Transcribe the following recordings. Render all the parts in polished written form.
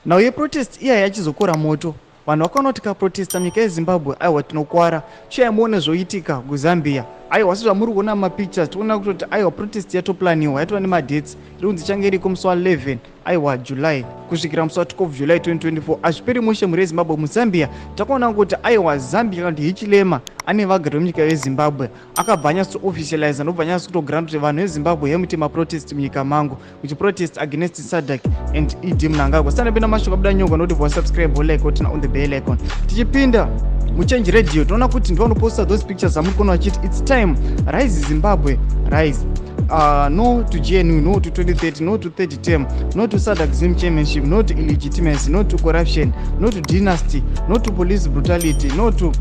Nhau yeprotest iya yachizokora moto. Vanhu vakaona kuti tikaprotesta munyika yeZimbabwe, aiwa, tinokwara. Chiuyai muone zvoitika kuZambia. Aiwa, sezvamuri kuona mumapictures, tikuona kutoti aiwa, protest yatoplaniwa, yatova nemadates. Iri kunzi ichange iriko musi wa11, aiwa, July kusvikira musi wa12 July 2024. Hazviperi mushe, mhuri yeZimbabwe. MuZambia takaona kuti aiwa, Zambia kana kuti Hichilema ane vagari vemunyika yeZimbabwe akabva anyatsoofficialize, ndobva anyatso kutogrant kuti vanhu veZimbabwe hemuti maprotest munyika mangu, muchiprotest against SADC and ED Mnangagwa. Sanapinda mashoko abuda nyongo noti wasubscribe, like, turn on the bell icon. Tichipinda muChange Radio, tinoona kuti ndivanoposta those pictures amuri kuona vachiti, "It's time, rise Zimbabwe, rise. No to GNU, no to 2030, no to third term, no to SADC Zim chairmanship, no to illegitimacy, no to corruption, no to dynasty, no to police brutality, no to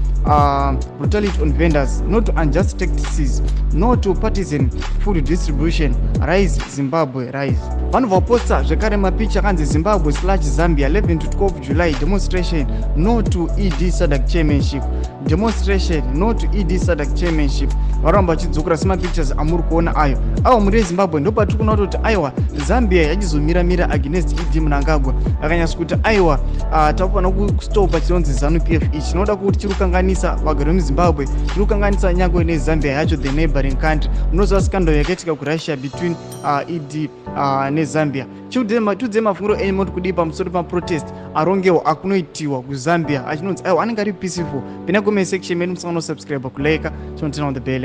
brutality on vendors, no to unjust taxes, no to partisan food distribution. Rise Zimbabwe, rise." Vanobva vaposta zvekare mapicha akanzi Zimbabwe/Zambia 11 to 12 July demonstration, no to ED SADC chairmanship, demonstration, no to ED SADC chairmanship. Varamba vachidzokera semapictures amuri kuona ayo. Aiwa, mhuri yeZimbabwe, ndopatiri kuona kutoti aiwa, Zambia yachizomiramira against ED Mnangagwa. Akanyatso kuti aiwa, takufanira kustopa chinonzi ZANU PF ichi, chinoda kuti chiri kukanganisa vagari vemuZimbabwe, chiri kukanganisa nyangwe neZambia yacho, the neighboring country. Munoziva scandal yakaitika kuRussia between ED neZambia. Tiudzei mafungiro enyu, moti kudii pamusoro pemaprotest arongewo akunoitiwa kuZambia achinonzi aiwa, anenge ari peaceful? Pinda comment section medu, musangano, subscribe, kulike, turn on the bell.